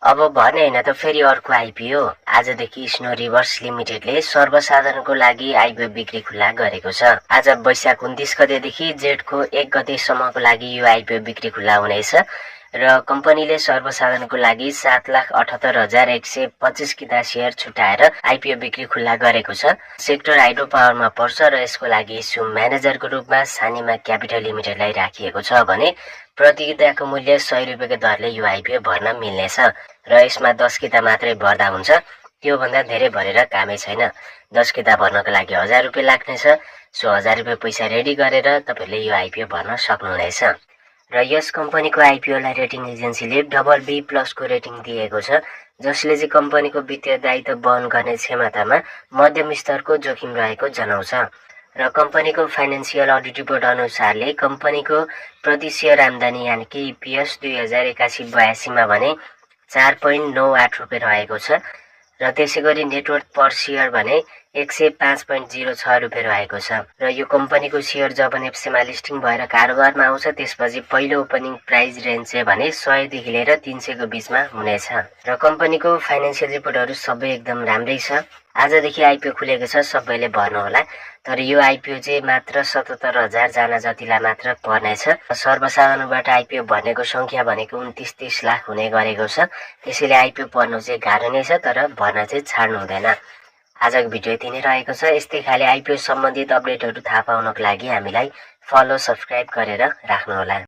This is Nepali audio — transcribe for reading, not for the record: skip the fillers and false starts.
अब भने हैन त फेरि अर्को आइपिओ। आजदेखि स्नो रिभर्स लिमिटेडले सर्वसाधारणको लागि आइपिओ बिक्री खुला गरेको छ। आज वैशाख 29 गतेदेखि जेठको 1 गतेसम्मको लागि यो आइपिओ बिक्री खुला हुनेछ र कम्पनीले सर्वसाधारणको लागि 7,78,125 किता सेयर छुटाएर आइपिओ बिक्री खुला गरेको छ। सेक्टर हाइड्रो पावरमा पर्छ र यसको लागि इस्यु म्यानेजरको रूपमा सानिमा क्यापिटल लिमिटेडलाई राखिएको छ भने प्रति किताको मूल्य 100 रुपियाँको दरले यो आइपिओ भर्न मिल्नेछ र यसमा 10 किता मात्रै भर्दा हुन्छ। त्यो भन्दा धेरै भरेर कामै छैन। 10 किता भर्नको लागि 1000 रुपियाँ लाग्नेछ। सो 1000 रुपियाँ पैसा रेडी गरेर तपाईले यो आइपिओ भर्न सक्नुहुनेछ। र यस कम्पनीको आइपिओलाई रेटिङ एजेन्सीले BB+ को रेटिङ दिएको छ, जसले चाहिँ कम्पनीको वित्तीय दायित्व वहन गर्ने क्षमतामा मध्यम स्तरको जोखिम रहेको जनाउँछ। र कम्पनीको फाइनेन्सियल अडिट रिपोर्ट अनुसारले कम्पनीको प्रति शेयर आम्दानी यानि कि इपिएस 2081-82 मा भने 4.98 रुपियाँ रहेको छ र त्यसैगरी नेटवर्थ पर शेयर भने 105.06 रुपियाँ रहेको छ। र यो कम्पनीको शेयर जब एफएससीमा लिस्टिङ भएर कारोबारमा आउँछ त्यसपछि पहिलो ओपनिङ प्राइस रेन्ज चाहिँ भने 100 देखि लिएर 300 को बीचमा हुनेछ। र कम्पनीको फाइनेन्सियल रिपोर्टहरू सबै एकदम राम्रै छ। आजदेखि आइपिओ खुलेको छ, सबैले भर्नु होला। तर यो आइपिओ चाहिँ मात्र 77,000 जना जतिलाई मात्र पर्नेछ। सर्वसाधारणबाट आइपिओ भर्नेको संख्या भनेको 29-30 लाख हुने गरेको छ। त्यसैले आइपिओ पर्नु चाहिँ गाह्रो नै छ, तर भर्न चाहिँ छाड्नु हुँदैन। आजको भिडियो यति नै रहेको छ। यस्तै खाली आइपिओ सम्बन्धित अपडेटहरू थाहा पाउनको लागि हामीलाई फलो सब्स्क्राइब गरेर राख्नुहोला।